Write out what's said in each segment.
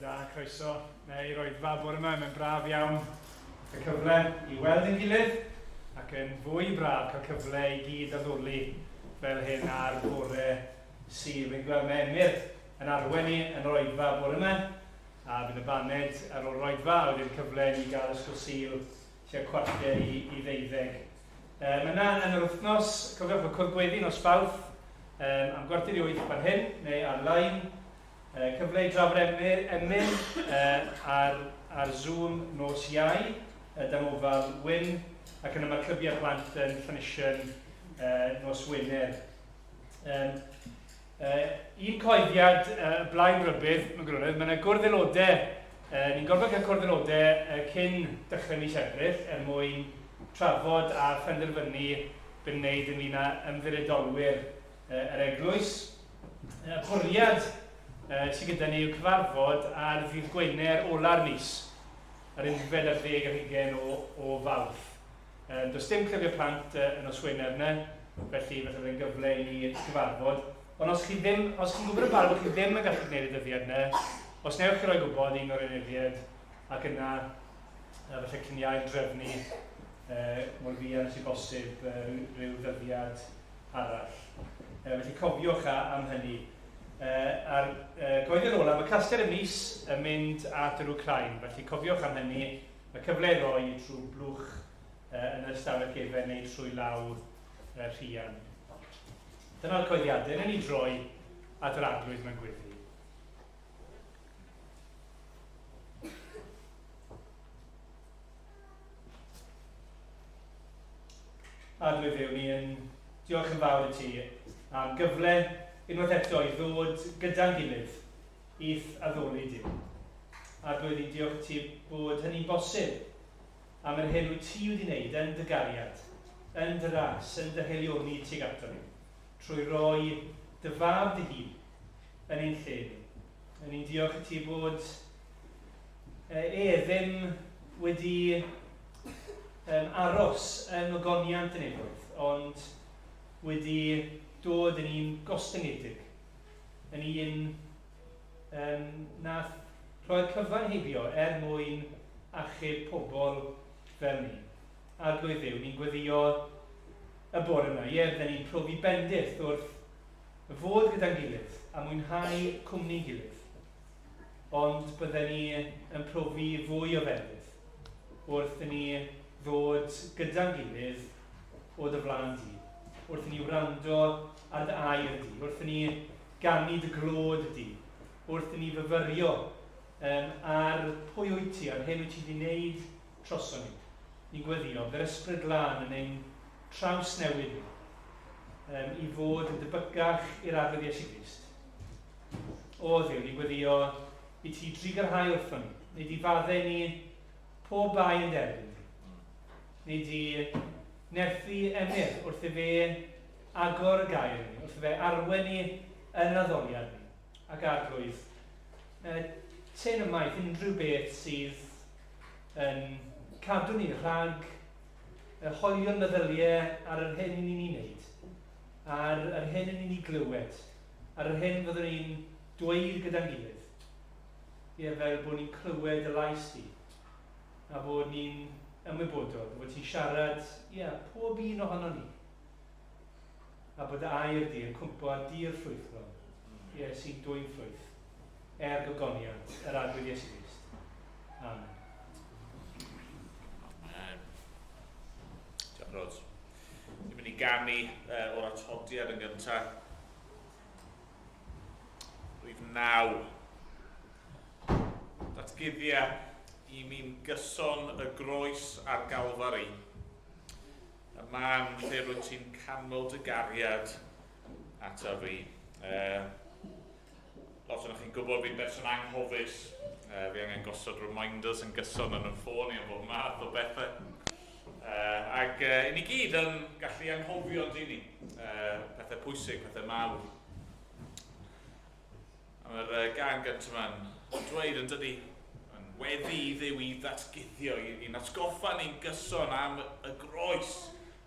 da, croeso i'r oedfa bore yma. Mae'n braf iawn y cyfle i weld ein gilydd ac yn fwy braf cael cyfle i gyd addoli fel hyn ar fore Sul. Fi'n gweld mae Emyr yn arwen ni yn yr oedfa bore yma a bydd y baned ar ôl yr oedfa a wedyn cyfle i ni gael ysgol Sul tua chwarter i, i ddeuddeg. Um, yna yn yr wythnos, cofiwch fod cwrdd gweddi nos Fawrth um, am gwarter i wyth fan hyn neu ar-lein. Cyfle i drafod emyn ar, ar Zoom nos Iau, dan ofal Wyn, ac yna mae'r clybiau plant yn Llanisien nos Wener. Um, un coeddiad uh, blaen rybydd, mae'n gwirionedd, mae yna gwrdd aelodau, uh, ni'n gorfod cael cwrdd aelodau uh, cyn dechrau mis Ebrill er mwyn trafod a phenderfynu beth wneud ynglyn â ymddiriedolwyr yr eglwys. Y bwriad sydd gyda ni yw cyfarfod ar ddydd Gwener ola'r mis, yr unfed ar ddeg ar hugain o, o Fawrth. Um, does dim clybiau plant uh, yn nos Wener yna, felly felly bydd yn gyfle i ni cyfarfod. Ond os chi ddim, os chi'n gwybod yn barod bod chi ddim yn gallu gwneud y dyddiad yna, os newch chi roi gwybod un o'r enilliad, ac yna uh, falle cyn i ail drefnu uh, mor fuan sy'n bosib uh, rhyw, rhyw ddyddiad arall. Felly cofiwch am hynny. A'r goeden olaf, mae casgliad y mis yn mynd at yr Wcráin, felly cofiwch am hynny. Mae cyfle i roi trwy blwch yn yr ystafell gefen neu trwy law Rhian. Dyna'r coeddiadau. Newn ni droi at yr Arglwydd mewn gweddi. Arglwydd Dduw, ni yn diolch yn fawr i ti am gyfle unwaith eto i ddod gyda'n gilydd i'th addoli Duw. Arglwydd, ni'n diolch i ti bod hynny'n bosib am yr hyn wyt ti wedi wneud yn dy gariad, yn dy ras, yn dy haelioni tuag ato ni, trwy roi dy fab dy hun yn ein lle ni. A ni'n diolch i ti bod e ddim wedi um, aros yn ogoniant y nefoedd, ond wedi dod yn un gostyngedig, yn un um, nath rhoi'r cyfan heibio er mwyn achub pobl fel ni. Arglwydd Dduw, ni'n gweddio y bore yma. Ie, bydden ni'n profi bendith wrth fod gyda'n gilydd a mwynhau cwmni'n gilydd. Ond bydden ni yn profi fwy o fendith wrth i ni ddod gyda'n gilydd o dy flaen di, wrth i ni wrando ar dy air di, wrth i ni ganu dy glod di, wrth i ni fyfyrio um, ar pwy wyt ti, a'r hyn wyt ti wedi wneud troson ni. Ni'n gweddio, bydd yr Ysbryd Glân yn ein trawsnewid ni um, i fod yn debycach i'r Arglwydd Iesu Grist. O Dduw, ni'n gweddio i ti drugarhau wrthon ni, neu di faddau ni pob bai yn derbyn ni, neu di nerthu Emyr wrth i fe agor y gair i ni, wrth i fe arwen ni yn addoliad ni, ac Arglwydd, tyn ymaith unrhyw beth sydd yn cadw ni rhag y hoelion meddyliau ar yr hyn ni'n ei wneud, ar yr hyn ni'n ei glywed, ar yr hyn fyddwn ni'n dweud gyda'n gilydd. Ie, fel bod ni'n clywed y lais di, a bod ni'n ymwybodol, bod ti'n siarad, ie, pob un ohono ni, a bod dy air di yn cwmpo ar dir ffrwythlon, ie, sy'n dwyn ffrwyth, er gogoniant yr Arglwydd Iesu Grist. Amen. Amen. Diolch, Rod. Ni'n mynd i ganu uh, o'r atodiad yn gyntaf. Rhif 9. Datguddia i mi'n gyson y groes a'r Galfari. Y man lle rwyt ti'n canmol dy gariad ata fi. Uh, lot o'n chi'n gwybod fi'n berson anghofus. Uh, fi angen gosod reminders yn gyson yn y ffôn i am bob math o bethau. Uh, ac uh, i ni gyd yn gallu anghofio yn dyn ni. Uh, pethau pwysig, pethau mawr. A mae'r uh, gan gyntaf yma'n dweud yn dydy, yn weddi i Dduw i ddatguddio, i'n atgoffa ni'n gyson am y groes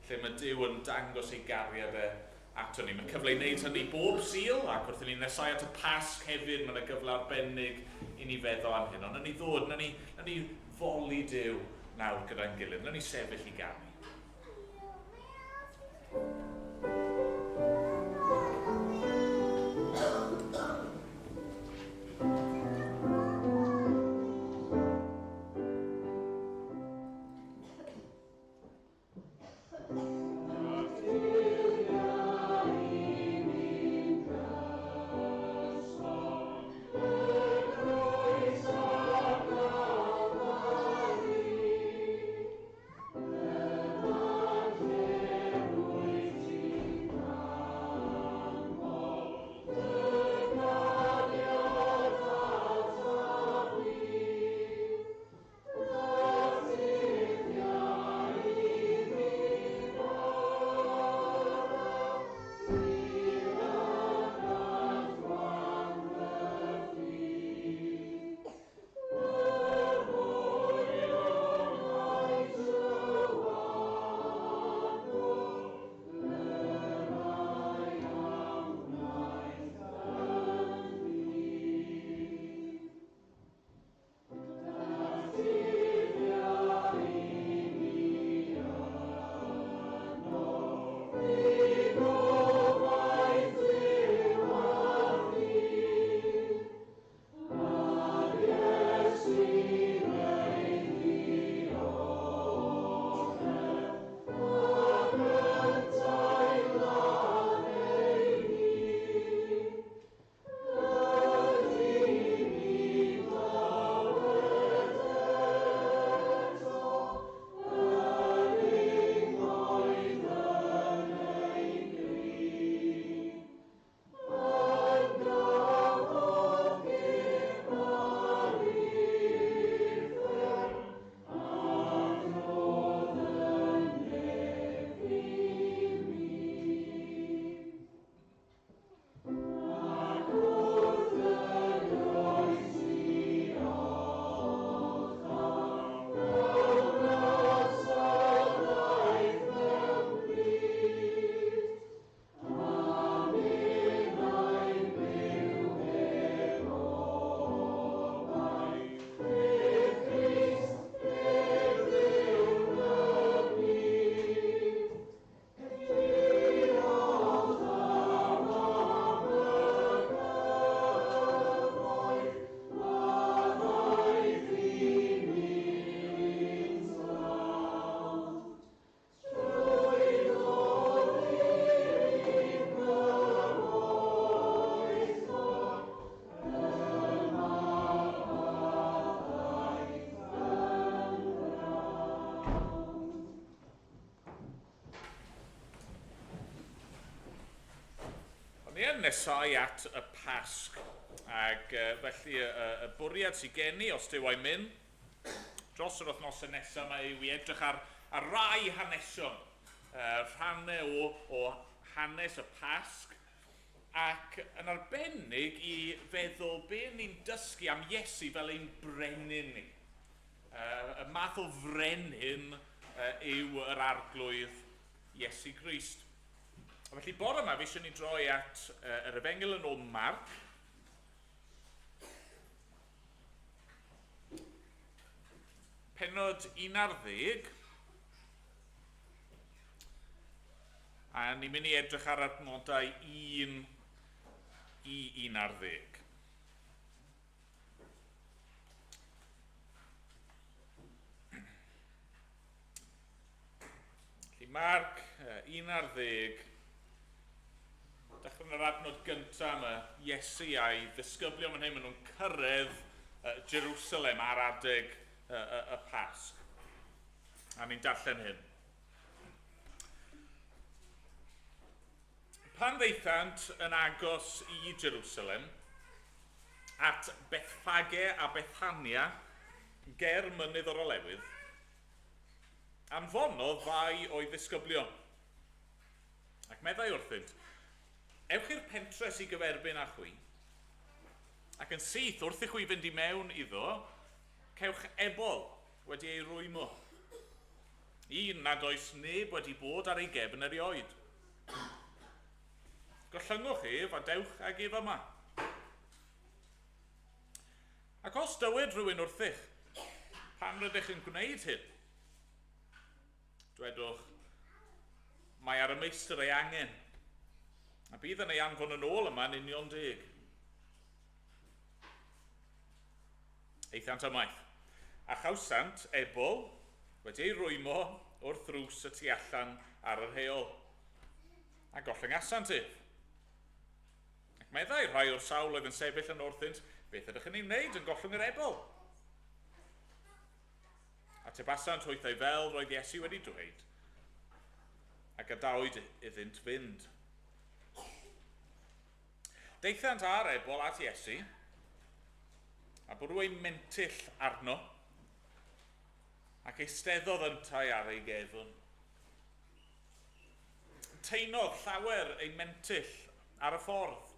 lle mae Duw yn dangos ei gariad e ato ni. Mae cyfle i wneud hynny bob Sul, ac wrth i ni nesau at y Pasg hefyd, mae yna gyfle arbennig i ni feddwl am hyn. Ond nawn ni ddod, nawn ni, nawn ni foli Duw nawr gyda'n gilydd, nawn ni sefyll i ganu. Ni yn nesau at y Pasg, ac felly y, y, y bwriad sydd gen i, os Duw a'i mynd, dros yr wythnosau nesaf yma yw i edrych ar, ar rai hanesion, rhannau o, o hanes y Pasg, ac yn arbennig i feddwl be ni'n dysgu am Iesu fel ein brenin ni. Y math o frenin yw yr Arglwydd Iesu Grist. A felly bore yma fi eisiau ni droi at yr Efengyl yn ôl Marc. Penod 11. A ni'n mynd i edrych ar adnodau 1 i 11. Felly Marc 11, dechrau yn yr adnod gyntaf yma, Iesu a'i ddisgyblion fan hyn, maen nhw'n cyrraedd Jerusalem ar adeg y, y, y Pasg. A ni'n darllen hyn. Pan ddaethant yn agos i Jerusalem, at Bethffage a Bethania, ger mynydd o'r Olewydd, Anfonodd ddau o'i ddisgyblion, ac meddai wrthynt, Ewch i'r pentre sy gyferbyn â chwi, ac yn syth wrth i chwi fynd i mewn iddo, cewch ebol wedi ei rwymo, un nad oes neb wedi bod ar ei gefn erioed. Gollyngwch ef a dewch ag ef yma. Ac os dywed rhywun wrthych, pam rydych yn gwneud hyn? Dwedwch, mae ar y meistr ei angen, a bydd yn ei anfon yn ôl yma'n union deg. Aethant ymaith, a chawsant ebol wedi ei rwymo wrth ddrws y tu allan ar yr heol, a gollyngasant ef. Ac meddai rhai o'r sawl oedd yn sefyll yn wrthynt, beth ydych yn ei wneud yn gollwng yr ebol? Atebasant hwythau fel roedd Iesu wedi dweud, a gadawyd iddynt fynd. Daethant â'r ebol at Iesu, a bwrw ei mentyll arno, ac eisteddodd yntau ar ei gefn. Taenodd llawer ei mentyll ar y ffordd,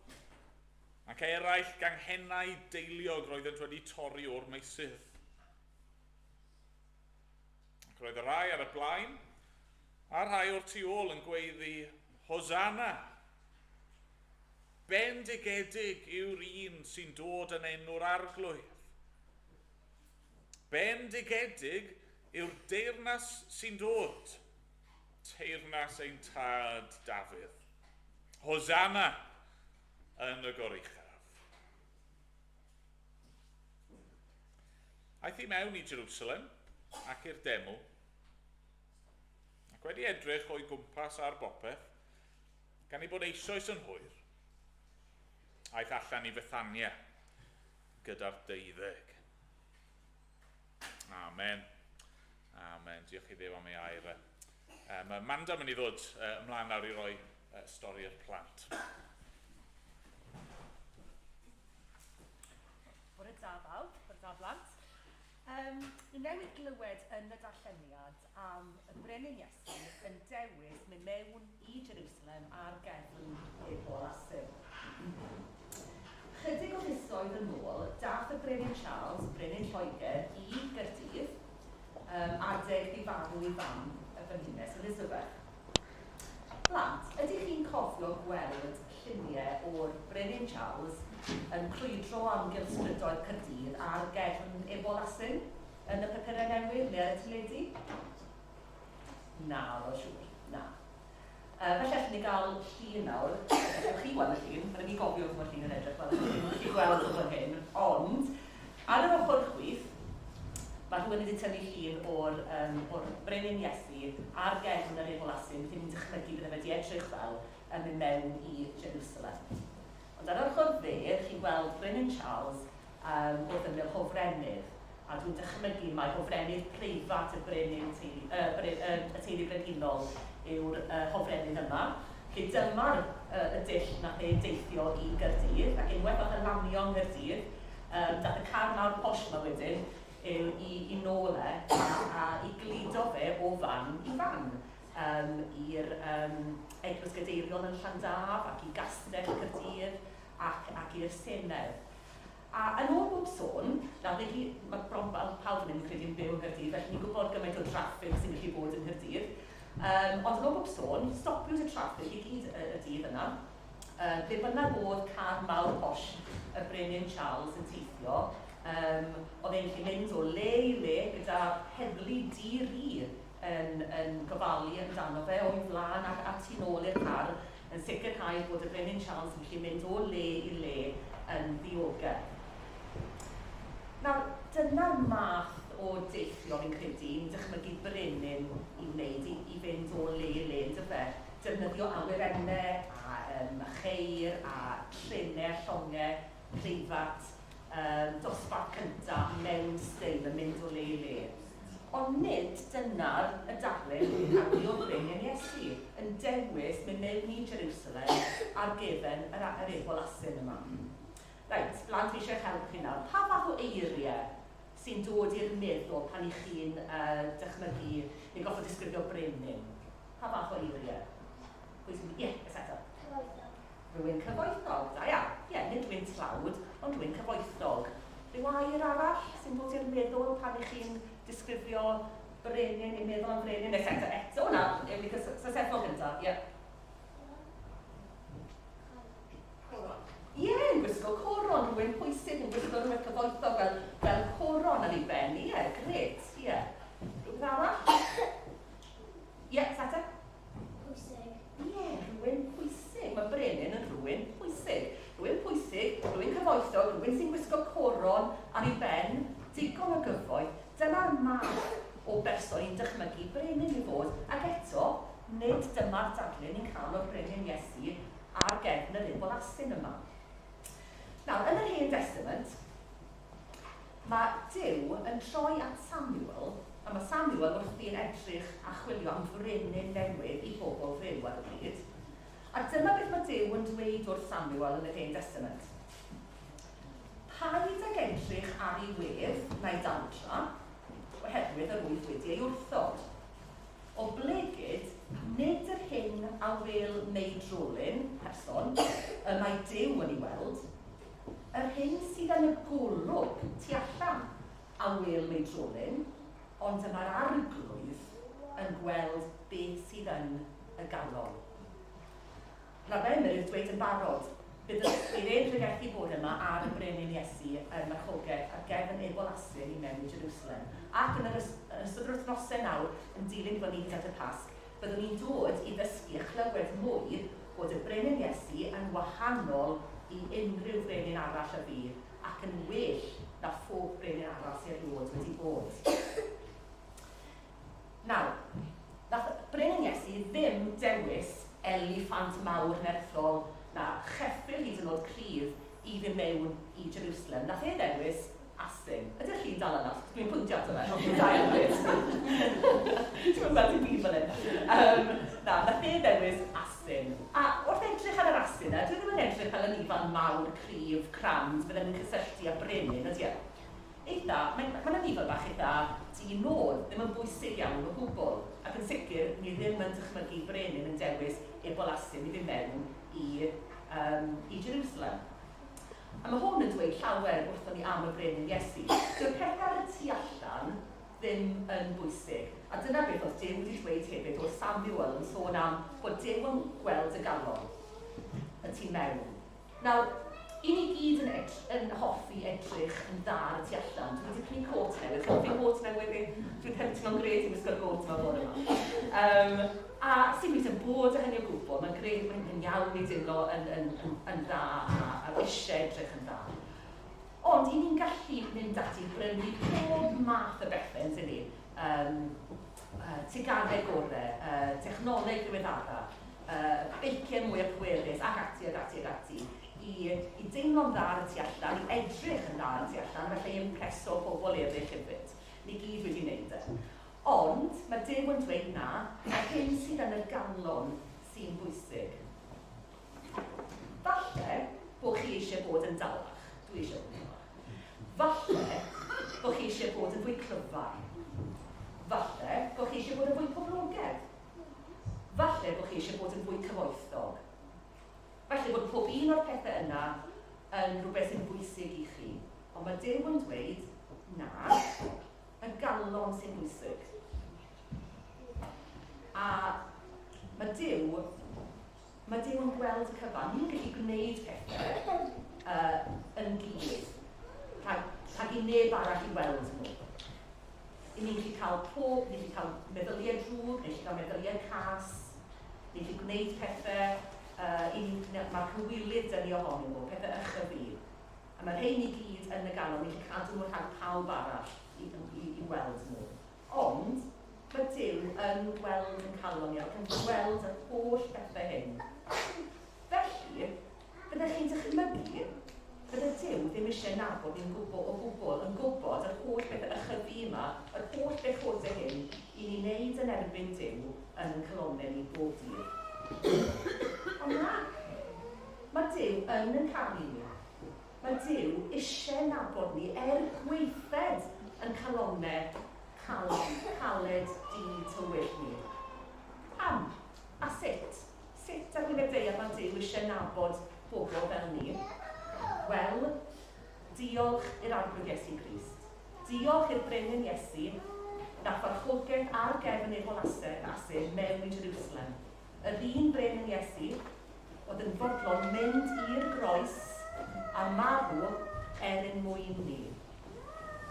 ac eraill ganghennau deiliog roeddent wedi torri o'r meysydd. Ac roedd y rhai ar y blaen a'r rhai o'r tu ôl yn gweiddi, Hosanna! Bendigedig yw'r un sy'n dod yn enw'r Arglwydd. Bendigedig yw'r deyrnas sy'n dod. Teyrnas ein tad Dafydd. Hosanna yn y goruchaf. Aeth i mewn i Jerusalem ac i'r deml, ac wedi edrych o'i gwmpas ar bopeth, gan ei bod eisoes yn hwyr, aeth allan i Fethania gyda'r deuddeg. Amen. Amen. Diolch i Dduw am ei air. Mae Amanda yn mynd i ddod ymlaen nawr i roi stori'r plant. Bore da bawb, bore da blant. Um, ni newydd glywed yn y darlleniad am y Brenin Iesu yn dewis mynd mewn i Jerusalem ar gefn ebol asyn. Chydig o fisoedd yn ôl, dath y Brenin Charles, Brenin Lloegr, i Gaerdydd, um, adeg bu farw ei fam, y Frenhines Elizabeth. Blant, ydych chi'n cofio gweld lluniau o'r Brenin Charles yn crwydro o amgylch strydoedd Caerdydd ar gefn ebol asyn yn y papurau newydd neu ar y teledu? Na, mae'n siŵr, na. Felly allwn ni gael llun nawr. Allwch chi weld y llun, rhaid ni gofio beth mae'r llun yn edrych fel, chi'n gallu gweld o fan hyn. Ond, ar yr ochr chwith, mae rhywun wedi tynnu llun o'r, um, or Brenin Iesu ar gefn yr Efolasyn, beth ni'n dychmygu bydde fe wedi edrych fel yn mynd mewn i Jerusalem. Ond ar yr ochr dde, chi'n gweld Brenin Charles um, wrth ymyl hofrennydd, a dwi'n dychmygu mai hofrennydd preifat y brenin teulu, uh, bre, uh, y teulu brenhinol yw'r uh, hofrennydd yma. Felly dyma'r uh, y dull nath e deithio i Gaerdydd, ac unwaith nath e lanio yng Nghaerdydd, um, dath y car mawr posh yma wedyn yw i, i nôl e a, a i gludo fe o fan i fan um, i'r um, Eglwys Gadeiriol yn Llandaf ac i Gastell Caerdydd ac, ac i'r Senedd. A yn ôl bob sôn, nawr ni gyd, mae bron pawb fan hyn yn credu yn byw yng Nghaerdydd, felly ni'n gwybod gymaint o draffig sy'n gallu bod yng Nghaerdydd. Um, ond yn ôl bob sôn, stopiwyd y traffig i gyd y, y dydd yna. Ble bynnag oedd car mawr posh y Brenin Charles yn teithio, um, oedd e'n gallu mynd o le i le gyda heddlu di-ri yn, yn gofalu amdano fe o'i flaen ac a tu nôl i'r car, yn sicrhau bod y Brenin Charles yn gallu mynd o le i le yn ddiogel. Nawr, dyna'r math o deithio fi'n credu, ni'n dychmygu brenin i wneud, i, i fynd o le i le, yn dyfe? Defnyddio awyrennau a um, cheir a trenau, llongau preifat, um, dosbarth cyntaf mewn steil yn mynd o le i le. Ond nid dyna'r y darlun cawn ni o'r brenin Iesu, yn dewis mynd mewn i Jerusalem ar gefen yr, yr ebol asyn yma. Reit, blant, fi eisiau eich help chi nawr. Pa fath o eiriau sy'n dod i'r meddwl pan i chi'n uh, dychmygu neu gorfod disgrifio brenin? Pa fath o eiriau? Pwy sy'n... Ie, yeah, eto. Cyfoethog. Rhywun cyfoethog, da iawn. Ie, nid rhywun tlawd, ond rhywun cyfoethog. Rhyw air arall sy'n dod i'r meddwl pan i chi'n disgrifio brenin neu meddwl am frenin, etc. Eto, na, ewn ni successful gyntaf, ie. gwisgo coron, rhywun pwysig yn gwisgo rhywbeth cyfoethog fel, fel coron ar ei ben. Ie, yeah, gret, ie. Yeah. Rhywbeth arall? Ie, yeah, Sata? Pwysig. Ie, yeah, rhywun pwysig. Mae brenin yn rhywun pwysig. Rhywun pwysig, rhywun cyfoethog, rhywun sy'n gwisgo coron ar ei ben, digon o gyfoeth. Dyna'r math o berson i'n dychmygu brenin i fod. Ac eto, nid dyma'r darlun ni'n cael o'r brenin Iesu ar gefn yr ebol asyn yma. Nawr, yn yr Hen Testament, mae Duw yn troi at Samuel, a mae Samuel wrthi'n edrych a chwilio am frenin newydd i bobl fyw ar y pryd. A dyma beth mae Duw yn dweud wrth Samuel yn yr Hen Testament. Paid ag edrych ar ei wedd na'i daldra, oherwydd yr wyf wedi ei wrthod. Oblegid, nid yr hyn a wel meidrolyn, person, y mae Duw yn ei weld, yr hyn sydd yn y golwg tu allan a wel meidrolyn, ond y mae'r arglwydd yn gweld beth sydd yn y galon. Nawr, fel Emyr wedi dweud yn barod, bydd y, bydd e'n pregethu bore yma ar y brenin Iesu yn marchogaeth ar gefn Ebol Asyn i mewn i Jerusalem. Ac yn yr ystod yr wythnosau nawr, yn dilyn i fod ni hyd at y Pasg, byddwn ni'n dod i ddysgu a chlywed mwy bod y brenin Iesu yn wahanol i unrhyw frenin arall y fu, ac yn well na phob brenin arall sydd erioed wedi bod. Nawr, nath Brenin Iesu ddim dewis eliffant mawr nerthol na cheffyl hyd yn oed cryf i fynd mewn i Jerusalem. Nath e ddewis asyn. Ydych chi'n dal yna? Dwi'n pwyntio ato fe. Da iawn, Liz. Ti'n gweld i fi fan hyn. Na, nath e ddewis asyn. A wrth edrych ar yr asyn yna, dwi ddim yn edrych fel yn ifan mawr, cryf, crand, fydden yn cysylltu â brenin, ydy e? Eitha, mae'n ma anifail bach eitha di-nod, ddim yn bwysig iawn o gwbl. Ac yn sicr, ni ddim yn dychmygu brenin yn dewis ebol asyn i fynd mewn i, um, i Jerusalem. A mae hwn yn dweud llawer wrthon ni am y brenin Iesu. Dyw'r pethau ar y tu allan ddim yn bwysig. A dyna beth oedd Duw wedi dweud hefyd wrth Samuel yn sôn am bod Duw yn gweld y galon, y tu mewn. Nawr, i ni gyd yn, yn hoffi edrych yn dda ar y tu allan. Dwi wedi prynu cot newydd. Chi'n hoffi cot newydd fi? Dwi'n teimlo'n gret i wisgo'r cot yma bore yma. A sy'n byd yn bod â hynny o gwbl, mae'n gret, mae'n iawn i deimlo yn, yn, yn, yn dda a, a eisiau edrych yn dda. Ond i ni'n gallu mynd ati i brynu pob math o bethau, yn ni? Teganau gorau, technoleg ddiweddara, beiciau mwyaf pwerus ac ati ac ati ac ati, i, i deimlo'n dda ar y tu allan, i edrych yn dda ar y tu allan, felly i impreso pobl eraill hefyd. Ni gyd wedi wneud e. Ond mae Duw yn dweud na, mae'r hyn sydd yn y galon sy'n bwysig. Falle bod chi eisiau bod yn dalach. Dwi eisiau bod yn dalach. Falle bod chi eisiau bod yn fwy clyfar. Falle bod chi eisiau bod yn fwy poblogaidd. Falle bod chi eisiau bod yn fwy cyfoethog. Falle bod pob un o'r pethau yna yn rhywbeth sy'n bwysig i chi. Ond mae Duw yn dweud, na, y galon sy'n bwysig. A mae Duw, mae Duw yn gweld y cyfan. Ni'n gallu gwneud pethau yn gudd, rhag, rhag i neb arall i weld nhw. I ni'n gallu cael pob, ni'n gallu cael meddyliau drwg, ni'n gallu cael meddyliau cas, ni'n gallu gwneud pethau, mae'r cywilydd dyn ni ohonyn nhw, pethau ychydig. A mae'r rhein i gyd yn y galon, ni'n gallu cadw nhw rhag pawb arall i, i, i weld nhw. Ond mae Duw yn gweld yn calon ni ac yn gweld yr holl bethau hyn. Felly, byddech chi'n dychmygu bydde Duw ddim eisiau nabod ni'n gwbl o gwbl, yn gwybod yr holl bethau ychydig yma, yr holl bechodau hyn i ni wneud yn erbyn Duw yn ein calonnau ni bob dydd. Ond na, mae Duw yn yn caru ni. Mae Duw eisiau nabod ni er gwaethed yn calonnau calon, caled, du, tywyll ni. Pam? A sut? Sut ar wyneb daear mae Duw eisiau nabod bobl fel ni? Wel, diolch i'r Arglwydd Iesu Grist. Diolch i'r Brenin Iesu na farchogaeth ar gefn ei holasau asyn mewn i Jerusalem. Yr un Brenin Iesu oedd yn fodlon mynd i'r groes a marw er ein mwyn ni.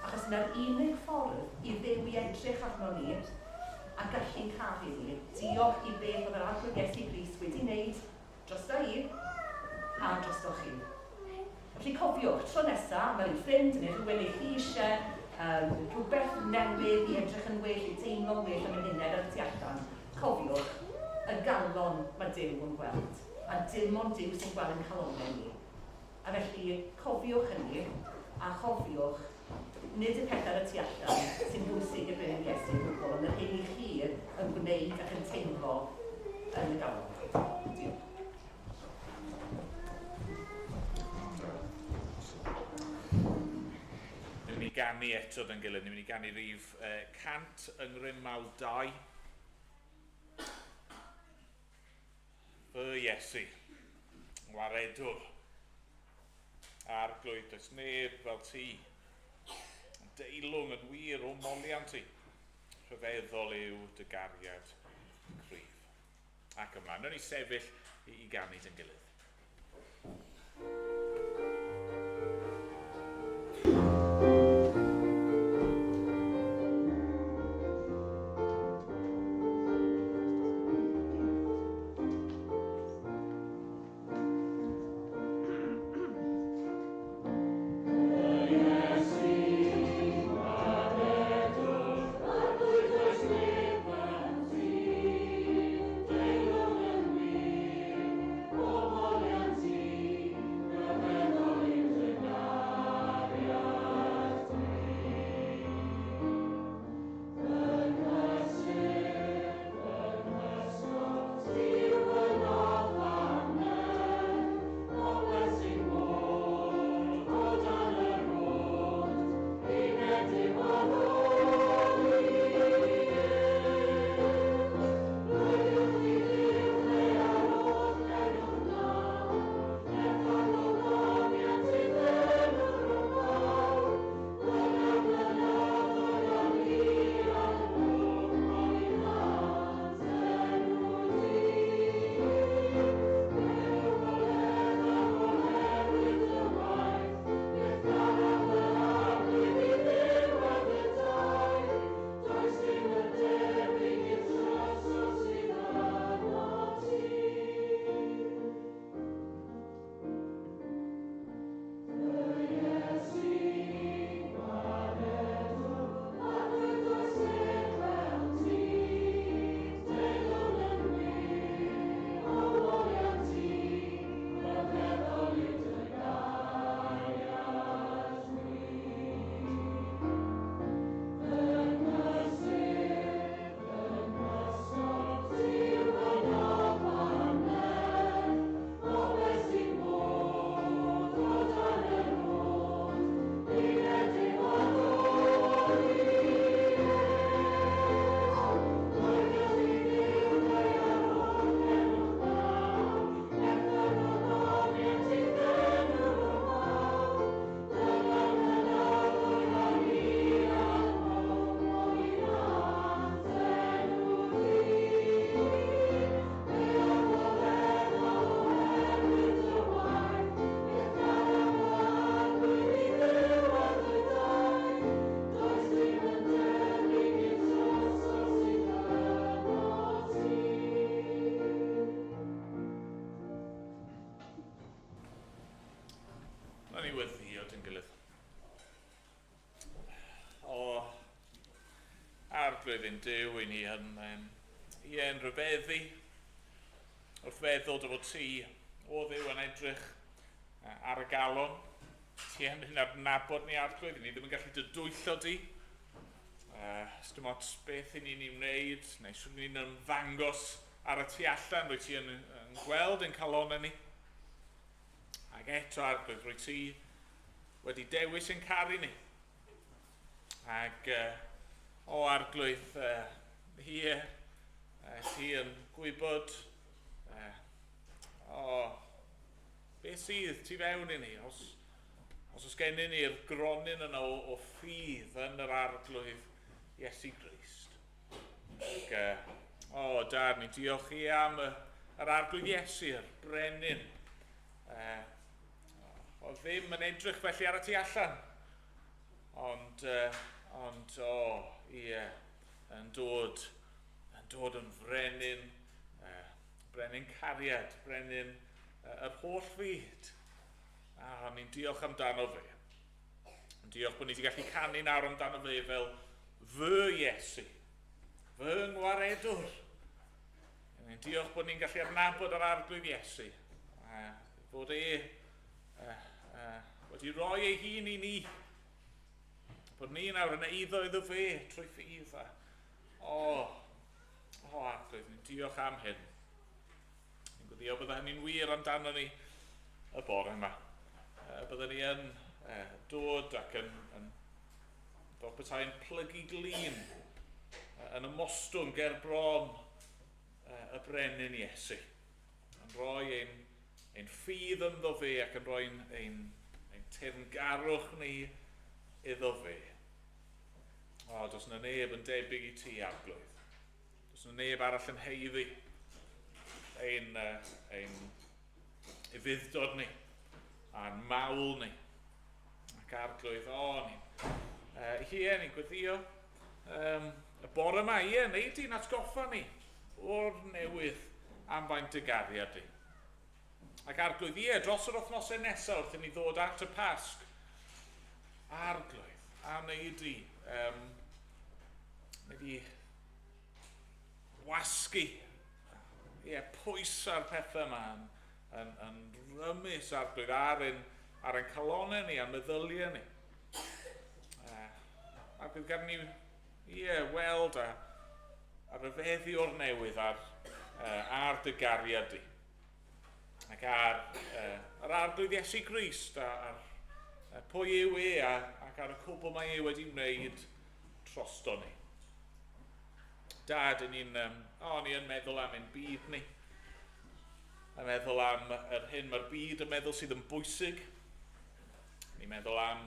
Achos 'na'r unig ffordd i Dduw i edrych arno ni a gallu caru ni, diolch i beth oedd yr Arglwydd Iesu Grist wedi wneud drosta i a drostoch chi. Felly cofiwch, tro nesa, mae rhyw ffrind neu rhywun neu chi eisiau rhywbeth newydd i edrych yn well, i deimlo'n well am ein hunain ar y tu allan, cofiwch, y galon mae Duw yn gweld, a dim ond Duw sy'n gweld ein calonnau ni. A felly, cofiwch hynny, a chofiwch, nid y pethau ar y tu allan sy'n bwysig i'r Brenin Iesu o gwbl, ond yr hyn i chi yn gwneud ac yn teimlo yn y galon. Diolch. Ni'n mynd i ganu eto dy'n gilydd. Ni'n mynd i ganu rif 100 yng Ngrym Mawr 2. Fy Iesu, waredwr, Arglwydd, does neb fel ti, yn deilwng yn wir o moliant ti. Rhyfeddol yw dy gariad cryf. Ac ymlaen, nawn ni sefyll i ganu dy'n gilydd. Nawn ni weddïo dyn gilydd. O, Arglwydd ein Duw, i ni yn, ie, yn rhyfeddu wrth feddwl dy fod ti, o Dduw, yn edrych ar y galon. Ti yn ein adnabod ni, Arglwydd, i ni ddim yn gallu dy dwyllo di. Dim ots beth i ni'n ei wneud, neu swn ni'n ymddangos ar y tu allan, rwy ti yn gweld ein calonau ni. Ac eto, Arglwydd, rwy ti wedi dewis ein caru ni. Ac, o Arglwydd, ie, ti yn gwybod, o, beth sydd tu fewn i ni, os, os oes gennyn ni'r gronyn yna o, o ffydd yn yr Arglwydd Iesu Grist. Ac, o, Dad, ni'n diolch i am y, yr Arglwydd Iesu, yr brenin. Oedd ddim yn edrych felly ar y tu allan. Ond, ond o, oh, ie, yn dod, yn dod yn frenin, brenin cariad, brenin yr holl fyd. A ni'n diolch amdano fe. Diolch bod ni wedi gallu canu nawr amdano fe fel fy Iesu, fy ngwaredwr. Ni'n diolch bod ni'n gallu adnabod yr Arglwydd Iesu, a fod e wedi rhoi ei hun i ni. Bod ni nawr yn eiddo iddo fe trwy ffydd. O, o Arglwydd, ni'n diolch am hyn. Ni'n gweddio bydde hynny'n wir amdano ni y bore yma. Bydden ni yn dod ac yn, yn fel petai'n plygu glin yn ymostwng ger bron y brenin Iesu. Yn rhoi ein, ein ffydd ynddo fe ac yn rhoi ein, ein, ein teyrngarwch ni iddo fe. O, does yna neb yn debyg i ti, Arglwydd. Does yna neb arall yn haeddu ein, ein ufudd-dod ni a'n mawl ni. Ac Arglwydd, o, ni. Ie, ni'n gweddio y bore yma, ie, neu di'n atgoffa ni o'r newydd am faint dy gariad di. Ac Arglwydd, ie, dros yr wythnosau nesaf wrth i ni ddod at y Pasg, Arglwydd, a neu di, neu di wasgu, ie, pwysa'r pethau yma yn, yn, yn rymus, Arglwydd, ar ein, ar ein calonau ni a'n meddyliau ni. Arglwydd, gad ni, ie, weld a, a rhyfeddu o'r newydd ar, ar dy gariad di. Ac ar yr Arglwydd Iesu Grist, a, ar pwy yw e a, ac ar y cwbl mae e wedi wneud trosto ni. Dad, ni'n um, oh, ni yn meddwl am ein byd ni. Yn meddwl am yr hyn mae'r byd yn meddwl sydd yn bwysig. Ni'n meddwl am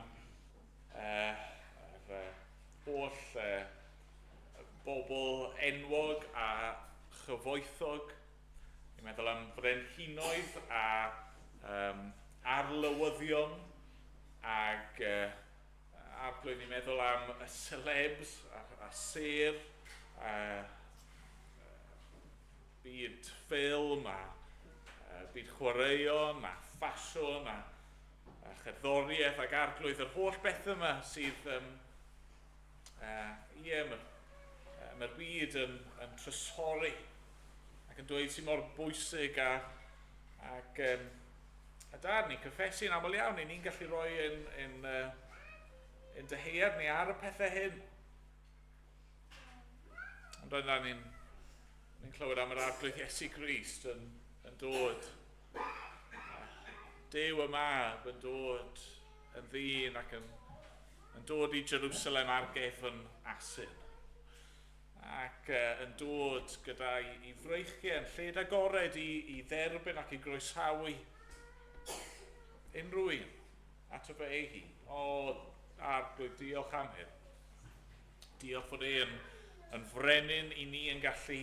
yr holl bobl enwog a chyfoethog. Ni'n meddwl am frenhinoedd a arlywyddion ag Arglwydd, ni'n meddwl am y celebs a, a sêr, a, byd ffilm a, a byd chwaraeon a ffasiwn a, a cherddoriaeth ac Arglwydd, yr holl beth yma sydd, ie, mae'r mae byd yn, yn trysori ac yn dweud sy'n mor bwysig a, ac a dad, ni'n cyffesu yn aml iawn, ni'n gallu rhoi ein, ein, ein dyheuad ni ar y pethau hyn. Ond yna ni'n ni clywed am yr Arglwydd Iesu Grist yn, yn dod. Duw y Mab yn dod yn ddyn ac yn, yn dod i Jerusalem ar gefn asyn. Ac yn dod gyda'i i freichiau yn lled agored i, i dderbyn ac i groesawu unrhyw un ato fe ei hun. O, Arglwydd, diolch am hyn. Diolch fod e yn, yn frenin i ni yn gallu,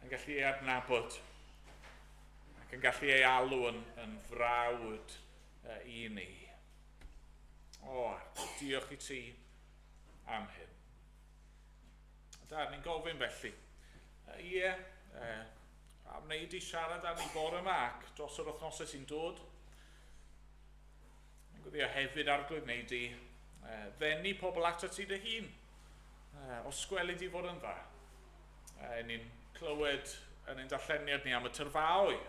yn gallu ei adnabod ac yn gallu ei alw yn, yn frawd i ni. O, Arglwydd, diolch i ti am hyn. Dad, ni'n gofyn felly. Ie, a wneud i siarad â ni bore yma ac dros yr wythnosau sy'n dod. Ni'n gweddio hefyd, Arglwydd, wneud i ddenu pobl atat ti dy hun. Os gweli di fod yn dda. Ni'n clywed yn ein darlleniad ni am y tyrfaoedd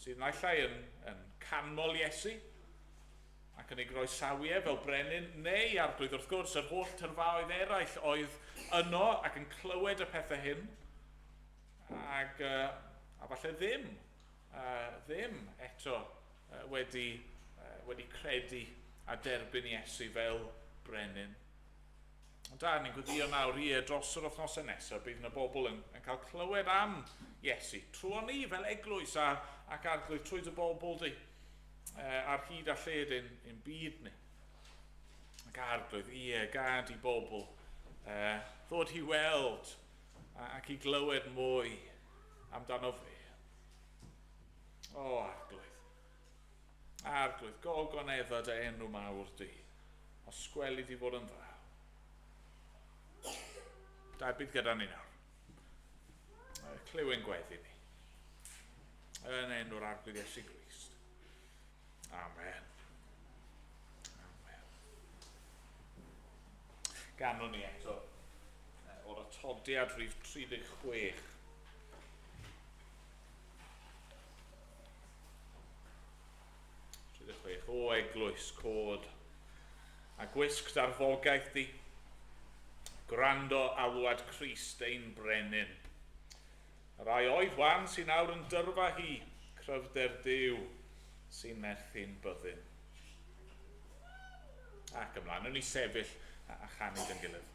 sydd naill ai yn, yn canmol Iesu ac yn ei groesawu e fel brenin, neu Arglwydd wrth gwrs, yr holl tyrfaoedd eraill oedd yno ac yn clywed y pethau hyn, ac, a falle ddim, ddim eto wedi, wedi credu a derbyn Iesu fel brenin. Ond da, ni'n gweddio nawr, ie, dros yr wythnosau nesaf, bydd yna bobl yn, yn cael clywed am Iesu. Trwy ni fel eglwys a, ac Arglwydd, trwy dy bobl di, ar hyd a lled ein, ein byd ni. Ac Arglwydd, ie, gad i bobl ddod i weld ac i glywed mwy amdano fe. O, Arglwydd. Arglwydd, gogonedda dy enw mawr di, os gweli di fod yn dda. Da bydd gyda ni nawr. Clyw ein gweddi ni. Yn enw'r Arglwydd Iesu Grist. Amen. Amen. Ganwn ni eto o'r atodiad rhif 36. O eglwys cod a gwisg darfogaeth di, gwrando alwad Crist ein brenin. Y rhai oedd wan sy'n awr yn dyrfa hi, cryfder Duw sy'n nerthu'n byddin. Ac ymlaen, yn ni sefyll a chanu dyn gilydd.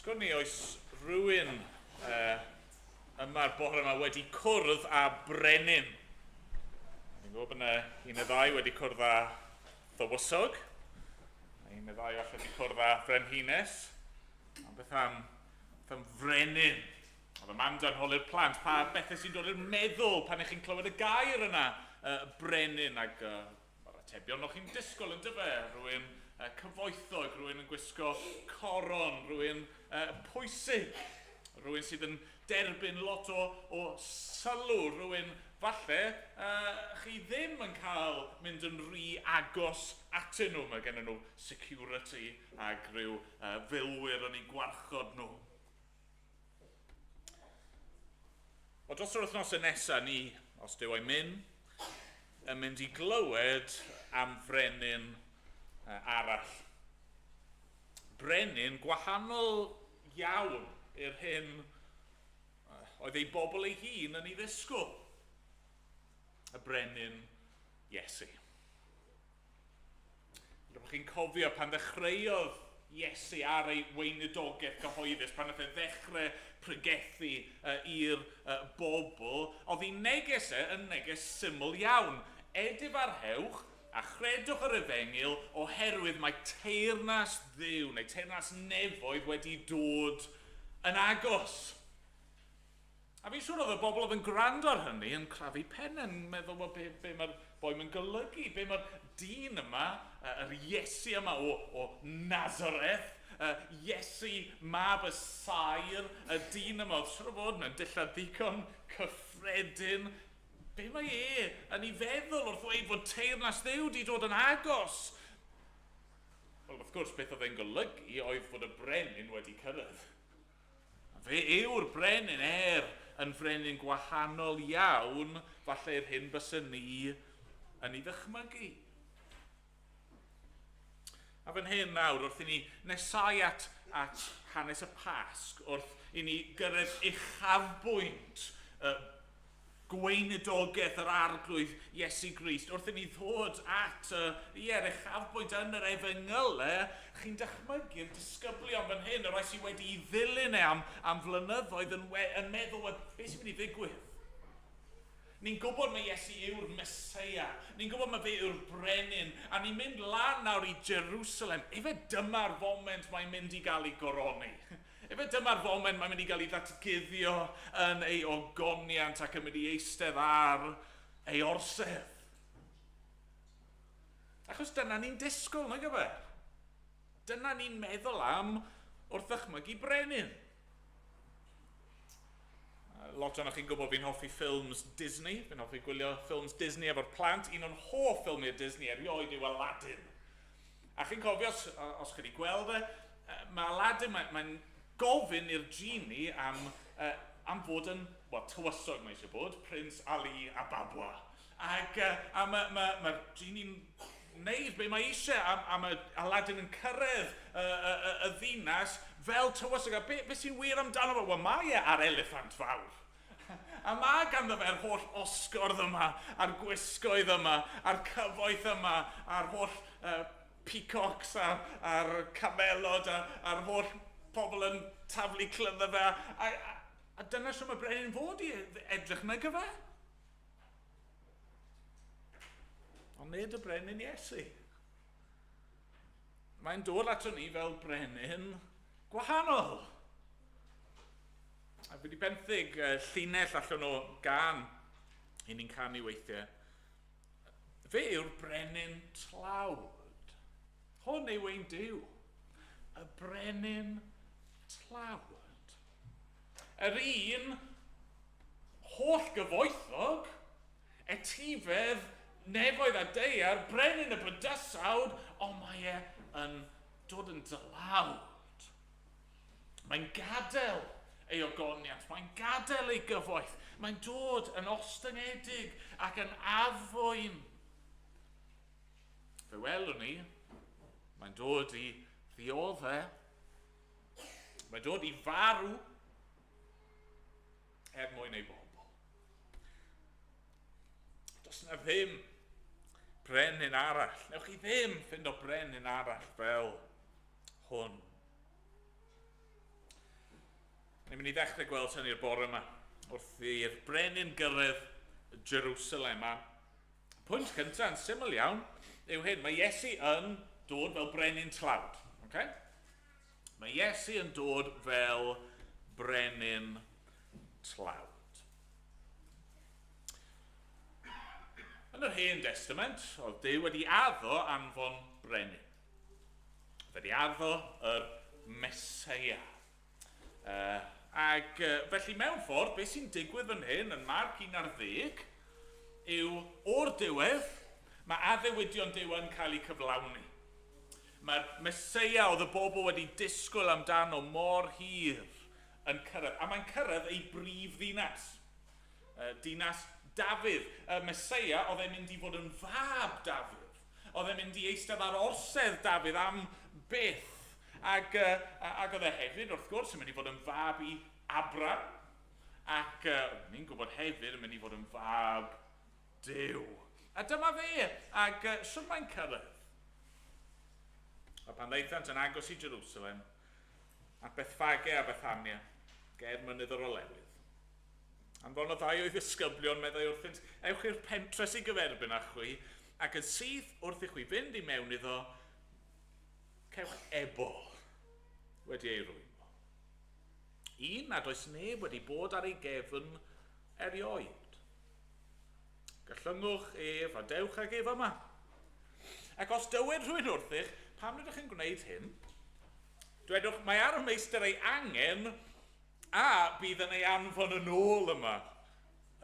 Sgwn i oes rhywun yma'r bore yma wedi cwrdd â brenin. Fi'n gwybod bod yna un neu ddau wedi cwrdd â thywysog. Un neu ddau falle wedi cwrdd â frenhines. Ond beth am, beth am frenin? Oedd Amanda'n holi'r plant pa bethau sy'n dod i'r meddwl pan ych chi'n clywed y gair yna, brenin, ac mae'r atebion o'ch chi'n disgwyl yn dyfe, rhywun cyfoethog, rhywun yn gwisgo coron, rhywun pwysig, rhywun sydd yn derbyn lot o, o sylw, rhywun falle chi ddim yn cael mynd yn rhy agos atyn nhw. Mae gen nhw security ac rhyw filwyr yn eu gwarchod nhw. Wel, dros yr wythnosau nesaf ni, os Duw a'i myn, yn mynd i glywed am frenin arall. Brenin gwahanol iawn i'r hyn oedd ei bobl ei hun yn ei ddisgwyl. Y brenin Iesu. Rydych chi'n cofio pan ddechreuodd Iesu ar ei weinidogaeth gyhoeddus, pan nath e ddechrau pregethu i'r bobl, oedd ei neges e yn neges syml iawn. Edifarhewch a chredwch yr efengyl oherwydd mae teyrnas Dduw, neu teyrnas nefoedd wedi dod yn agos. A fi'n siŵr oedd y bobl oedd yn gwrando ar hynny yn crafu pen yn meddwl, wel, be, be mae'r boi mae'n golygu? Be mae'r dyn yma, yr Iesu yma o, o Nazareth, Iesu mab y saer, y dyn yma oedd siŵr o fod mewn dillad ddigon cyffredin, be mae e yn ei feddwl wrth ddweud fod teyrnas Dduw wedi dod yn agos? Wel, wrth gwrs, beth oedd e'n golygu oedd fod y brenin wedi cyrraedd. Fe yw'r brenin, er yn frenin gwahanol iawn, falle i'r hyn byswn ni yn ei ddychmygu. A fan hyn nawr, wrth i ni nesau at, at hanes y Pasg, wrth i ni gyrraedd uchafbwynt y gweinidogaeth yr Arglwydd Iesu Grist, wrth i ni ddod at y, ie'r uchafbwynt yn yr efengylau, chi'n dychmygu'r disgyblion fan hyn, y rhai sydd wedi'i ddilyn e am, am flynyddoedd yn, we, yn meddwl, wel, beth sy'n mynd i ddigwydd? Ni'n gwybod mai Iesu yw'r Meseia. Ni'n gwybod mai fe yw'r brenin. A ni'n mynd lan nawr i Jerusalem. Efe dyma'r foment mae'n mynd i gael ei goroni. Efe dyma'r foment mae'n mynd i gael ei ddatguddio yn ei ogoniant ac yn mynd i eistedd ar ei orsedd. Achos dyna ni'n disgwyl, nag yfe? Dyna ni'n meddwl am wrth ddychmygu brenin. Lot o'n chi'n gwybod fi'n hoffi ffilms Disney. Fi'n hoffi gwylio ffilms Disney efo'r plant. Un o'n hoff ffilmiau Disney erioed yw Aladdin. A chi'n cofio, os, os chi wedi gweld e, mae Aladdin, mae'n mae gofyn i'r genie am, uh, am fod yn, wel, tywysog mae eisiau bod, Prince Ali Ababwa. Ac, uh, a mae'r ma, ma, ma genie'n wneud be mae eisiau, a, a mae Aladdin yn cyrraedd y, y, y, y ddinas fel tywysog. A be, be sy'n wir amdano fo? Wel, mae e ar eliffant fawr. A mae ganddo fe'r holl osgordd yma, a'r gwisgoedd yma, a'r cyfoeth yma, a'r holl uh, peacocks a'r, a'r camelod, a'r holl pobl yn taflu clyddo fe. A, a, a dyna sy'n mae brenin fod i edrych nag yfe. Ond nid y brenin Iesu. Mae'n dod ato ni fel brenin gwahanol. A fi wedi benthyg llinell allan o gan i ni'n canu weithiau. Fe yw'r brenin tlawd. Hwn yw ein Duw. Y brenin tlawd. Yr un holl gyfoethog, etifedd nefoedd a daear, brenin y bydysawd, ond mae e yn dod yn dlawd. Mae'n gadael ei ogoniant, mae'n gadael ei gyfoeth, mae'n dod yn ostyngedig ac yn addfwyn. Fe welwn ni, mae'n dod i ddioddau, mae'n dod i farw er mwyn ei bobl. Does yna ddim brenin arall. Newch chi ddim ffindo brenin arall fel hwn. Ni'n mynd i ddechrau gweld hynny'r bore yma wrth i'r brenin gyrraedd Jerusalem. A pwynt cyntaf yn syml iawn yw hyn. Mae Iesu yn dod fel brenin tlawd. Okay? Mae Iesu yn dod fel brenin tlawd. Yn yr Hen Testament, oedd Duw wedi addo anfon brenin. Fe di addo yr Meseia. Uh, ac uh, felly mewn ffordd, beth sy'n digwydd fan hyn yn Marc 11 yw o'r diwedd, mae addewidion Duw yn cael eu cyflawni. Mae'r Meseia oedd y bobl wedi disgwyl amdano mor hir yn cyrraedd. A mae'n cyrraedd ei brif ddinas. Dinas Dafydd. Y Meseia oedd e'n mynd i fod yn fab Dafydd. Oedd e'n mynd i eistedd ar orsedd Dafydd am byth. Ac, uh, ac oedd e hefyd, wrth gwrs, yn mynd i fod yn fab i Abram. Ac ni'n gwybod hefyd yn mynd i fod yn fab Duw. A dyma fe, ac shwt mae'n cyrraedd? A pan ddaethant yn agos i Jerusalem, at Bethfage a Bethania, ger mynydd yr Olewydd, anfonodd ddau o'i ddisgyblion, meddai wrthynt, ewch i'r pentre sy'n gyferbyn â chwi, ac yn syth wrth i chwi fynd i mewn iddo, cewch ebol wedi ei rwymo. Un nad oes neb wedi bod ar ei gefn erioed. Gollyngwch ef a dewch ag ef yma. Ac os dywed rhywun wrthych, pam rydych yn gwneud hyn? Dwedwch, mae ar y meistr ei angen a bydd yn ei anfon yn ôl yma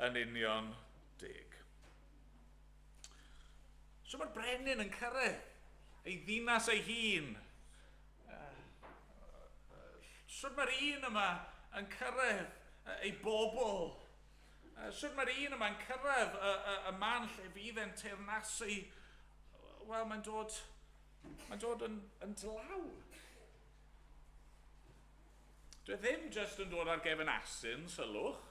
yn union deg. So mae'r brenin yn cyrraedd ei ddinas ei hun. Sut mae'r un yma yn cyrraedd ei bobl? Sut mae'r un yma'n cyrraedd y, y, y man lle fydd e'n teyrnasu? Wel, mae'n dod, mae'n dod yn, yn dlawd. Dwi e ddim jyst yn dod ar gefn asyn, sylwch.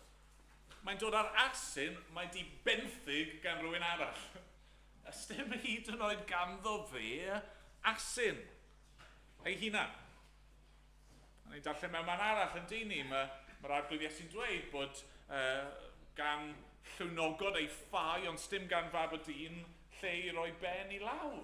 Mae'n dod ar asyn mae di benthyg gan rhywun arall. Ysdim hyd yn oed ganddo fe asyn ei hunan. A ni'n darllen mewn man arall yn dyn ni, mae'r mae Arglwydd Iesu'n dweud bod gan llwynogod ei ffau, ond sdim gan fab y dyn lle i roi ben i lawr.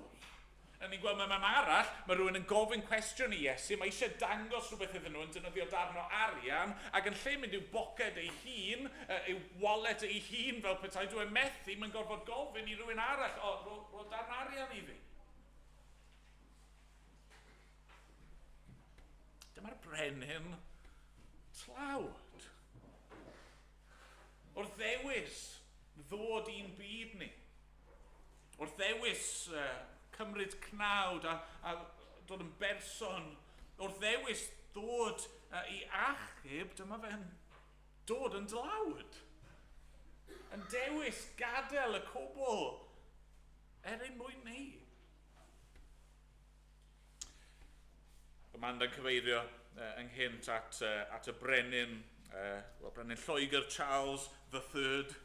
A ni'n gweld mewn man arall, mae rhywun yn gofyn cwestiwn i Iesu, mae eisiau dangos rhywbeth iddyn nhw yn defnyddio darn o arian, ac yn lle mynd i'w boced ei hun, i'w wallet ei hun fel petai, dwi e methu, mae'n gorfod gofyn i rhywun arall, o, ro, ro darn arian i fi. Dyma'r brenin tlawd. Wrth ddewis ddod i'n byd ni. Wrth ddewis cymryd cnawd a, a dod yn berson. Wrth ddewis ddod i achub, dyma fe'n dod yn dlawd. Yn dewis gadael y cwbl er ein mwyn ni. Amanda'n cyfeirio ynghynt at, at y brenin, well, brenin Lloegr Charles III.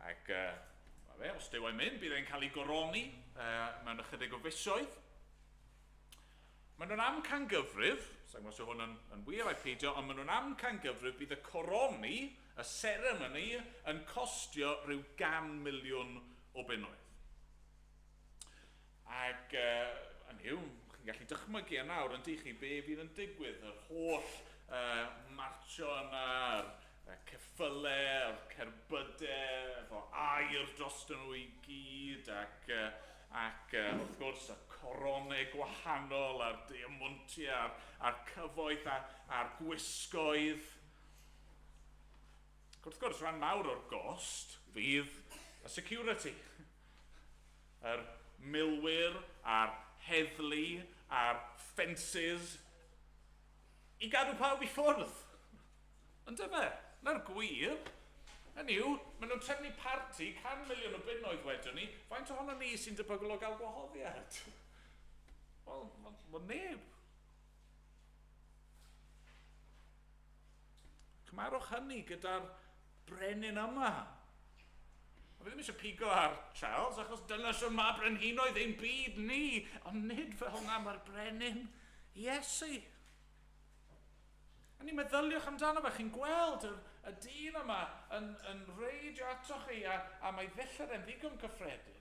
Ac mae fe, os dyw e'n mynd, bydd e'n cael ei goroni mewn ychydig o fisoedd. Maen nhw'n amcangyfrif, sa'n gwybod os yw hwn yn, yn wir ai peidio, ond maen nhw'n amcangyfrif bydd y coroni, y seremoni, yn costio rhyw 100 miliwn o bunnoedd. Ac, hynny yw, chi'n gallu dychmygu yn nawr yn chi be fydd yn digwydd, yr holl martio yna, yr ceffylau, yr cerbydau, efo aur dros nhw i gyd, ac, ac wrth gwrs y coronau gwahanol, a'r diamontiau, a'r, a'r cyfoeth, a'r, a'r gwisgoedd. Ac wrth gwrs, rhan mawr o'r gost fydd y security. Yr milwyr a'r heddlu a'r fences i gadw pawb i ffwrdd. Yn dyfe? Na'r gwir. Hynny yw, maen nhw'n trefnu parti 100 miliwn o bunnoedd wedyn ni. Faint ohono ni sy'n debygol o gael gwahoddiad? Wel, well, neb. Cymharwch hynny gyda'r brenin yma. A fi ddim eisiau pigo ar Charles, achos dyna sy'n mae brenhinoedd ein byd ni. Ond nid fel hwnna mae'r brenin Iesu. A ni meddyliwch amdano fe, chi'n gweld y, y dyn yma yn, yn reidio atoch chi a, a mae ddillad e'n ddigon cyffredin.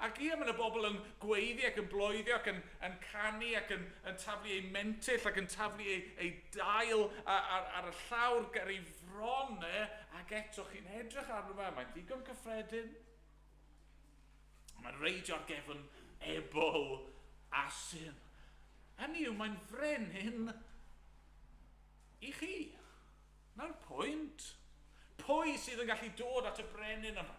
Ac ie, mae yna bobl yn gweiddi ac yn bloeddio ac yn, yn canu ac yn, yn taflu eu mentyll ac yn taflu eu, eu dail ar, ar y llawr ger ei fron e, ac eto chi'n edrych arno fe, mae'n ddigon cyffredin. Mae'n reidio ar gefn ebol asyn. Hynny yw, mae'n frenin i chi. Na'r pwynt. Pwy sydd yn gallu dod at y brenin yma?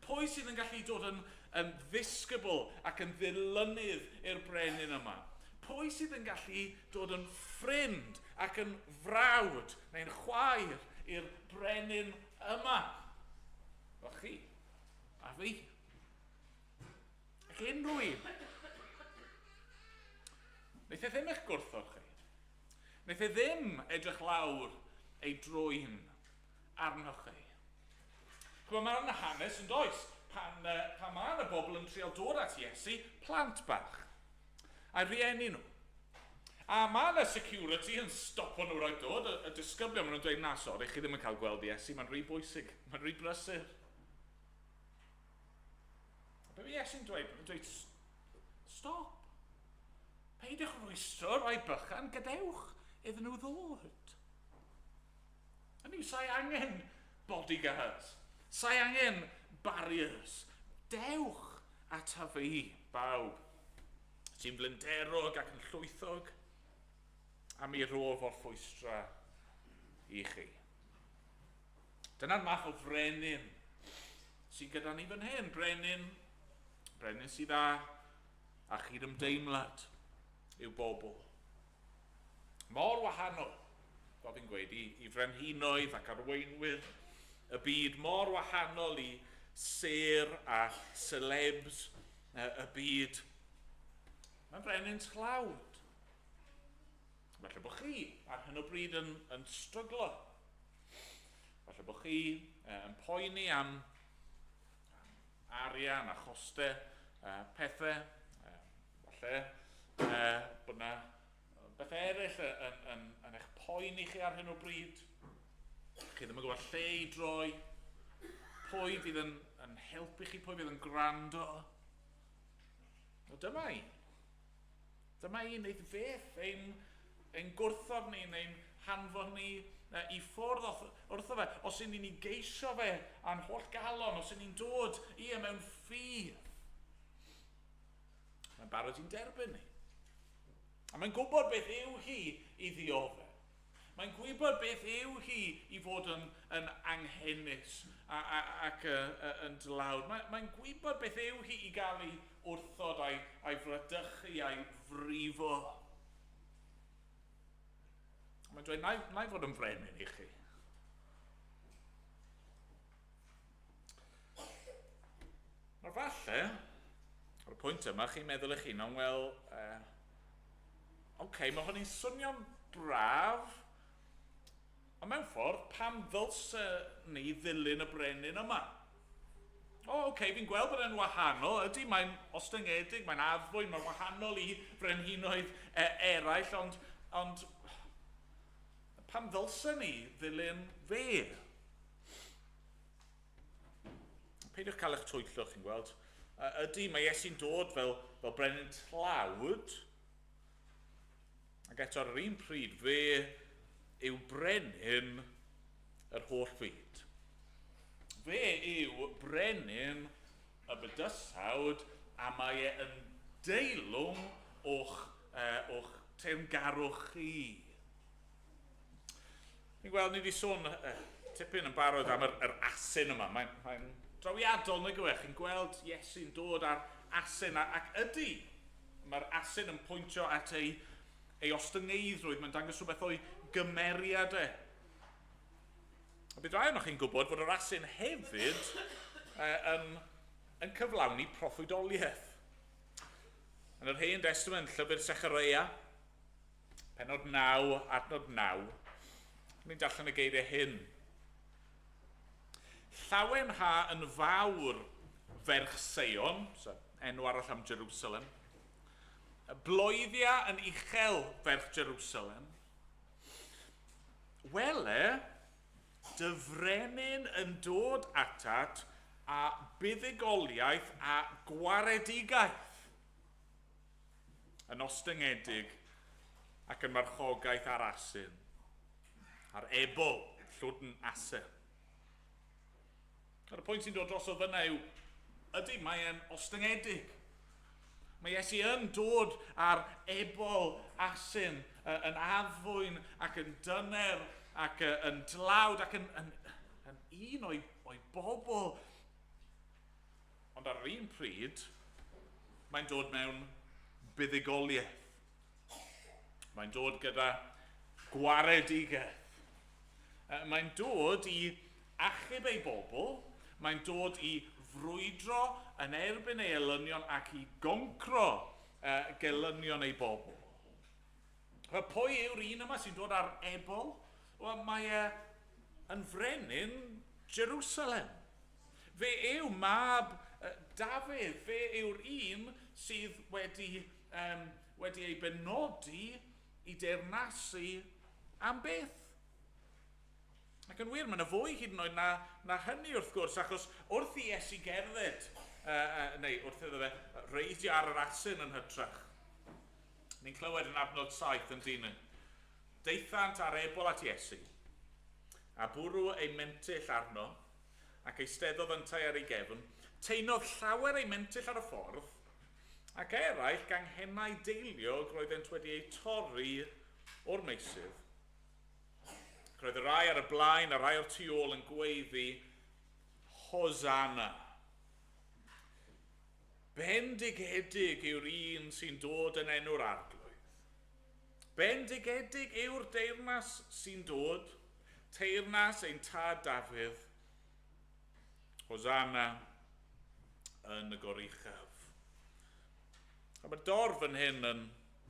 Pwy sydd yn gallu dod yn, yn ddisgybl ac yn ddilynydd i'r brenin yma? Pwy sydd yn gallu dod yn ffrind ac yn frawd neu'n chwaer i'r brenin yma? Wel chi, a fi. Ac unrhyw un. Wnaeth e ddim eich gwrthod chi. Wnaeth e ddim edrych lawr. ei drwyn arnoch chi. Chymod, mae yna hanes yn does, pan mae yna bobl yn trial dod at Iesu, plant bach, a'i rhieni nhw. A mae yna security yn stopo nhw rhag dod, y disgyblion, maen nhw'n dweud, na, sori, chi ddim yn cael gweld Iesu, mae'n rhy bwysig, mae'n rhy brysur. A be mae Iesu'n dweud? Mae'n dweud, stop. Peidiwch rwystro rhai bychan, gadewch iddyn nhw ddod. Hynny yw, sa'i angen bodyguards, sa'i angen barriers. Dewch ata fi, bawb, sy'n flinderog ac yn llwythog, a mi rof o'r ffwystra i chi. Dyna'r math o frenin sydd gyda ni fan hyn. Brenin, brenin sydd â a chydymdeimlad i'w bobl. Mor wahanol, fel fi'n gweud, i frenhinoedd ac arweinwyr y byd, mor wahanol i sêr a celebs y byd. Mae'n frenin tlawd. Falle bod chi ar hyn o bryd yn stryglo. Falle bod chi yn poeni am arian a chostau pethau. Falle bod yna bethau eraill yn eich poeni chi ar hyn o bryd. Chi ddim yn gwybod lle i droi. Pwy fydd yn helpu chi, pwy fydd yn gwrando. O, dyma un. Dyma un wneud fyth ein gwrthod ni neu'n hanfon ni i ffwrdd wrtho fe. Os y'n ni'n ei geisio fe a'n holl galon, os y'n ni'n dod i e mewn ffydd, mae'n barod i'n derbyn ni. A mae'n gwybod beth yw hi i ddioddef. Mae'n gwybod beth yw hi i fod yn anghenus ac yn dlawd. Mae'n gwybod beth yw hi i gael ei wrthod a'i fradychu a'i frifo. Mae'n dweud, na i fod yn frenin i chi. Nawr falle, ar y pwynt yma, chi'n meddwl eich hunan, wel, okay, mae hwn i'n swnio'n braf, ond mewn ffordd, pam ddylse ni ddilyn y brenin yma? O, okay, fi'n gweld bod e'n wahanol, ydy, mae'n ostyngedig, mae'n addfwyn, mae'n wahanol i frenhinoedd eraill, ond pam ddylse ni ddilyn fe? Peidiwch cael eich twyllo, chi'n gweld. Ydy, mae Iesu'n dod fel brenin tlawd, ac eto ar yr un pryd, fe yw brenin yr holl fyd. Fe yw brenin y bydysawd, a mae e yn deilwng o'ch teyrngarwch chi. Ni'n gweld, ni wedi sôn tipyn yn barod am yr asyn yma. Mae'n drawiadol, nag yw e? Chi'n gweld Iesu'n dod ar asyn, ac ydy, mae'r asyn yn pwyntio at ei ostyngeiddrwydd, mae'n dangos rhywbeth o'i gymeriad e. A bydd rai ohonoch chi'n gwybod fod yr asyn hefyd yn cyflawni proffwydoliaeth. Yn yr Hen Destament, llyfr Sechareia, pennod 9, adnod 9, ni'n darllen y geiriau hyn. Llawenha yn fawr ferch Seion, so enw arall am Jerusalem, bloeddia yn uchel ferch Jerusalem, wele, dy frenin yn dod atat a buddugoliaeth a gwaredigaeth yn ostyngedig ac yn marchogaeth ar asyn, ar ebol, llwdn asen. A'r pwynt sy'n dod drosodd fyna yw, ydy, mae e'n ostyngedig. Mae Iesu yn dod ar ebol asyn, yn addfwyn ac yn dyner ac yn dlawd ac yn un o'i bobl. Ond ar yr un pryd, mae'n dod mewn buddugoliaeth. Mae'n dod gyda gwaredigaeth. Mae'n dod i achub ei bobl, mae'n dod i frwydro yn erbyn ei elynion ac i goncro gelynion ei bobl. Pwy yw'r un yma sy'n dod ar ebol? Wel, mae e yn frenin Jerusalem. Fe yw mab Dafydd, fe yw'r un sydd wedi, um, wedi ei benodi i deyrnasu am byth. Ac yn wir, mae yna fwy hyd yn oed na, na hynny wrth gwrs, achos wrth i Iesu gerdded, uh, uh, neu wrth iddo fe reidio ar yr asyn yn hytrach, ni'n clywed yn adnod 7 yn dyn Daethant ar ebol at Iesu, a bwrw eu mentyll arno, ac eisteddodd yntau ar ei gefn. Taenodd llawer eu mentyll ar y ffordd, ac eraill ganghennau deiliog roeddent wedi eu torri o'r meysydd. Ac roedd y rhai ar y blaen a rhai o'r tu ôl yn gweiddi, Hosanna! Bendigedig yw'r un sy'n dod yn enw'r Arglwydd. Bendigedig yw'r deyrnas sy'n dod, teyrnas ein tad Dafydd. Hosanna yn y goruchaf. A mae dorf yn hyn yn,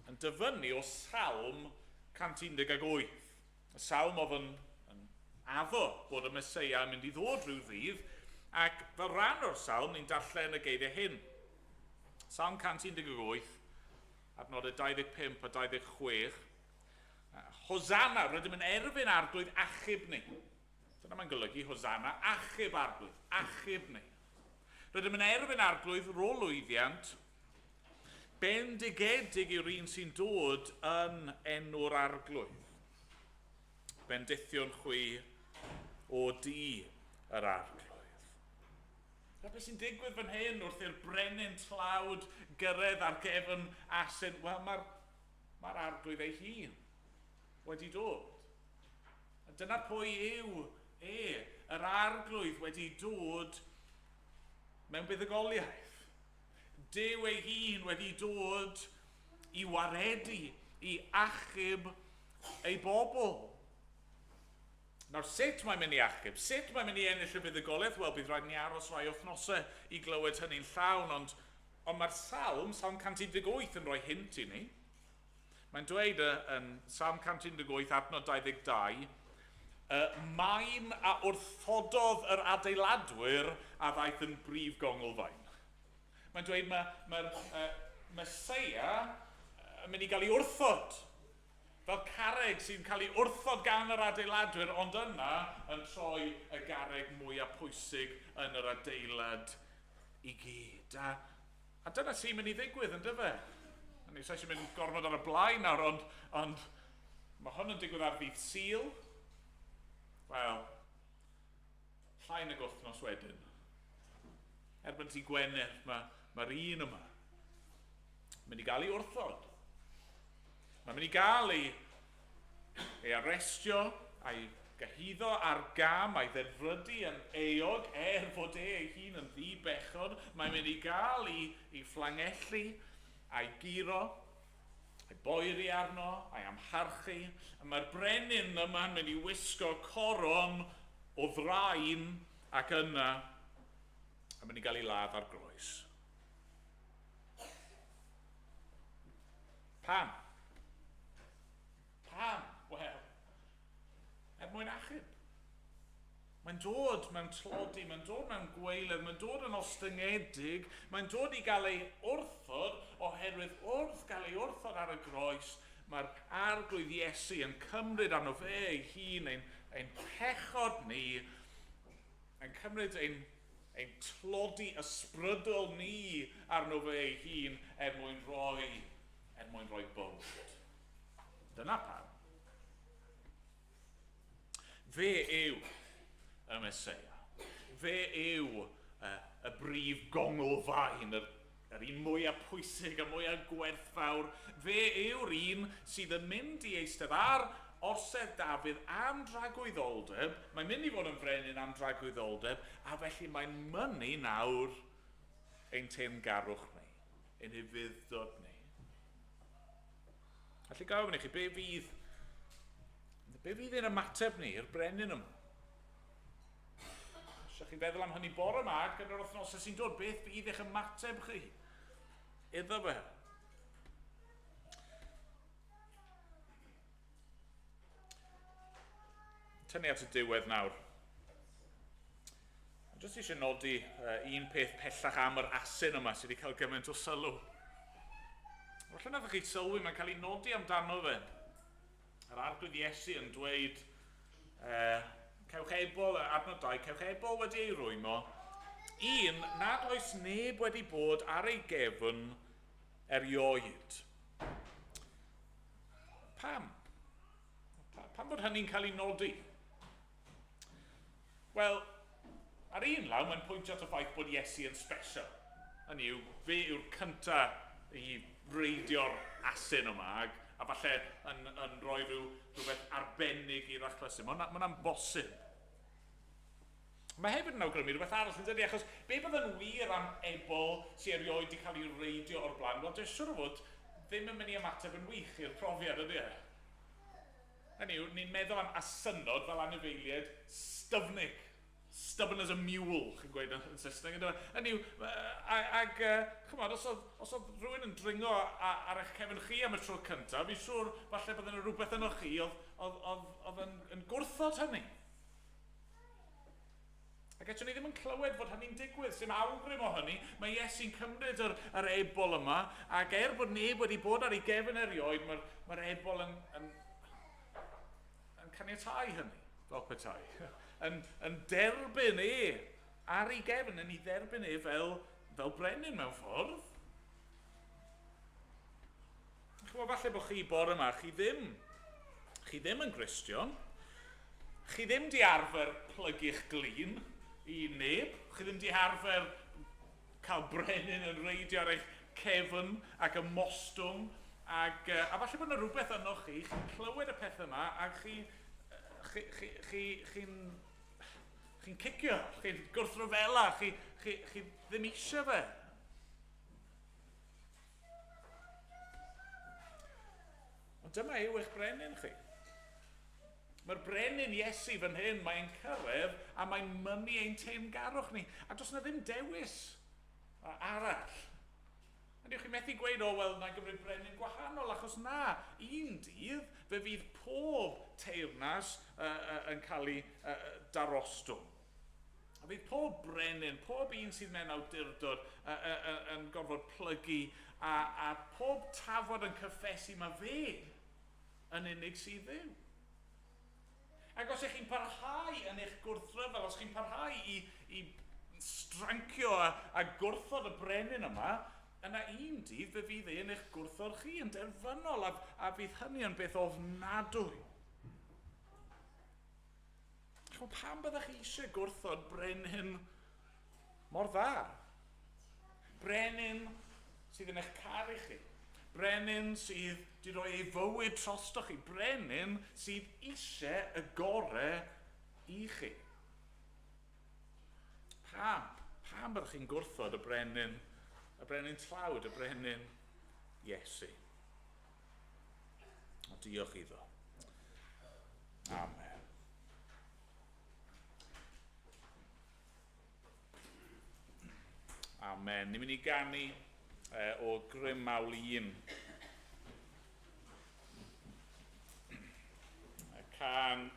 yn dyfynnu o Salm 118. Y salm oedd yn, yn addo bod y Meseia yn mynd i ddod rhyw ddydd, ac fel rhan o'r salm, ni'n darllen y geiriau hyn. Salm 118, adnodau 25 a 26. Hosanna, rydym yn erfyn arglwydd achub ni. Dyna mae'n golygu, Hosanna, achub arglwydd, achub ni. Rydym yn erfyn arglwydd ro lwyddiant. Bendigedig yw'r un sy'n dod yn enw'r arglwydd. Bendithion chwi o di yr arglwydd. A beth sy'n digwydd fan hyn wrth i'r brenin tlawd gyrraedd ar gefn asyn? Wel, mae'r mae arglwydd ei hun wedi dod. A dyna pwy yw e, yr arglwydd wedi dod mewn buddugoliaeth. Duw ei hun wedi dod i waredu, i achub ei bobl. Nawr, sut mae'n mynd i achub? Sut mae'n mynd i ennill y fuddugoliaeth? Wel, bydd rhaid ni aros rai wythnosau i glywed hynny'n llawn, ond, ond mae'r salm, Salm 118, yn rhoi hint i ni. Mae'n dweud yn Salm 118, adnod 22, y maen a wrthododd yr adeiladwyr a ddaeth yn brif gonglfaen. Mae'n dweud mae'r mae, mae Meseia yn mynd i gael ei wrthod. Fel carreg sy'n cael ei wrthod gan yr adeiladwyr, ond yna yn troi y garreg mwyaf pwysig yn yr adeilad i gyd. A, a dyna sy'n mynd i ddigwydd, yn dyfe? A ni eisiau mynd gormod ar y blaen nawr, ond, ond mae hwn yn digwydd ar ddydd Sul. Wel, llai nag wythnos wedyn. Erbyn ti Gwener, mae'r mae un yma mynd i gael ei wrthod. Mae'n mynd i gael ei, ei arestio a'i gyhuddo ar gam a'i ddedfrydu yn euog er fod e ei hun yn ddi-bechod. Mae'n mynd i gael ei, ei fflangellu a'i guro, a'i boeri arno, a'i amharchu. A mae'r brenin yma'n mynd i wisgo coron o ddraen ac yna a mynd i gael ei ladd ar groes. Pam? Pam? Wel, er mwyn achub. Mae'n dod mewn tlodi, mae'n dod mewn gweiledd, mae'n dod yn ostyngedig, mae'n dod i gael ei wrthod, oherwydd wrth gael ei wrthod ar y groes, mae'r arglwydd Iesu yn cymryd arno fe ei hun ein, ein pechod ni, yn cymryd ein ein tlodi ysbrydol ni arno fe ei hun er mwyn rhoi, er mwyn rhoi bywyd. Dyna pam. Fe yw y Meseia. Fe yw y, y brif gonglfaen, yr, yr un mwyaf pwysig a mwyaf gwerthfawr. Fe yw'r un sydd yn mynd i eistedd ar orsedd Dafydd am dragwyddoldeb, mae'n mynd i fod yn frenin am dragwyddoldeb, a felly mae'n mynnu nawr ein teyrngarwch ni, ein ufudd-dod ni. Felly gofyn i chi, be fydd, be fydd ein ymateb ni i'r brenin yma? Os ydych chi'n feddwl am hynny bore yma ac yn yr wythnosau sy'n dod, beth fydd eich ymateb chi iddo fe? Tynnu at y diwedd nawr. Ond jyst eisiau nodi un peth pellach am yr asyn yma sydd wedi cael gymaint o sylw. Falle nathoch chi sylwi, mae'n cael ei nodi amdano fe. Yr Arglwydd Iesu yn dweud, cewch ebol, adnod 2, cewch ebol wedi ei rwymo, un nad oes neb wedi bod ar ei gefn erioed. Pam? Pam bod hynny'n cael ei nodi? Wel, ar un law, mae'n pwyntio at y ffaith bod Iesu yn special. Hynny yw, fe yw'r cyntaf i reidio'r asyn yma, ag, a falle yn rhoi rhywbeth arbennig i'r achlysur. Mae hwnna'n bosib. Mae hefyd yn awgrymu rhywbeth arall yn dydy, achos be bydd yn wir am ebol sy'n erioed wedi cael ei reidio o'r blaen, wel, dwi'n siŵr o fod ddim yn mynd i ymateb yn wych i'r profiad, ydy e? Hynny yw, ni'n meddwl am asynnod fel anifeiliaid styfnig. Stubborn as a mule, chi'n gweud yn Saesneg, yndyfe? Hynny yw, ag, chymod, os oedd rhywun yn dringo ar eich cefn chi am y tro cyntaf, fi'n siŵr falle bydd yna rhywbeth yno chi oedd yn gwrthod hynny. Ac eto ni ddim yn clywed fod hynny'n digwydd, sy'n awgrym o hynny. Mae Iesu'n cymryd yr ebol yma, ac er bod neb wedi bod ar ei gefn erioed, mae'r ebol yn caniatáu hynny, fel petai. Yn derbyn e ar ei gefn, yn ei dderbyn e fel brenin mewn ffordd. Chymod, falle bod chi bore yma, chi ddim yn Gristion, chi ddim di arfer plygu'ch glin i neb, chi ddim di arfer cael brenin yn reidio ar eich cefn ac ymostwng, ac, a falle bod yna rhywbeth yno chi, chi'n clywed y peth yma, ac chi'n cicio, chi'n gwrthryfela, chi ddim eisiau fe. Ond dyma yw eich brenin chi. Mae'r brenin Iesu fan hyn, mae'n cyrraedd a mae'n mynnu ein teyrngarwch ni. A does na ddim dewis arall. A diwch chi methu gweud, o, wel, na gymryd brenin gwahanol, achos na, un dydd fe fydd pob teyrnas yn cael ei darostwng. A fydd pob brenin, pob un sydd mewn awdurdod yn gorfod plygu, a pob tafod yn cyffesu mae fe yn unig sydd Dduw. Ac os ych chi'n parhau yn eich gwrthryfel, os chi'n parhau i strancio a gwrthod y brenin yma, yna un dydd fe fydd e'n eich gwrthod chi yn derfynol, a fydd hynny yn beth ofnadwy. Chymod, pam byddech chi eisiau gwrthod brenin mor dda? Brenin sydd yn eich caru chi. Brenin sydd wedi rhoi ei fywyd drostoch chi. Brenin sydd eisiau y gorau i chi. Pam? Pam byddech chi'n gwrthod y brenin tlawd, y brenin Iesu? O, diolch iddo. Amen. Amen. Ni'n mynd i ganu o Grym Mawl 1. Can,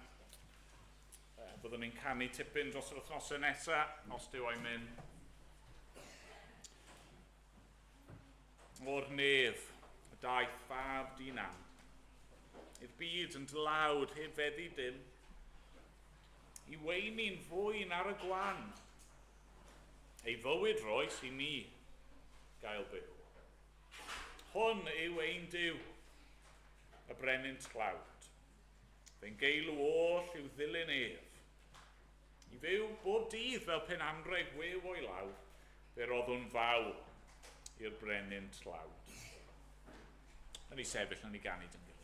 byddwn ni'n canu tipyn dros yr wythnosau nesaf, os Duw a'i mynd. O'r nef, y daeth fab dyn am. I'r byd yn dlawd heb feddu dim, i weini'n fwyn ar y gwan. Ei fywyd roes i ni gael byw. Hwn yw ein Duw, y brenin tlawd. Fe'n geilw oll i'w ddilyn ef. I fyw bob dydd fel pen anrheg wyw o'i law, fe roddwn fawl i'r brenin tlawd. Yn ei sefyll, yn ei ganu dyn gilydd.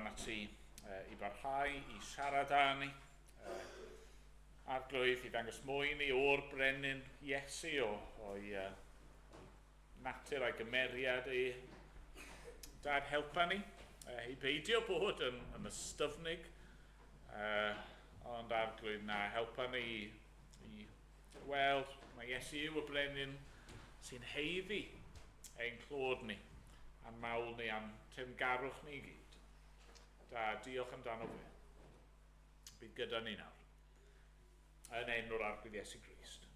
arnat ti i barhau i siarad â ni. Arglwydd, i ddangos mwy ni o'r brenin Iesu o'i natur a'i gymeriad e. Dad, helpa ni i beidio bod yn ystyfnig, ond Arglwydd na, helpa ni i weld mae Iesu yw y brenin sy'n haeddu ein clod ni, a'n mawl ni, a'n teyrngarwch ni i gyd. Da, diolch amdano fe. Bydd gyda ni nawr. Yn enw'r Arglwydd Iesu Grist.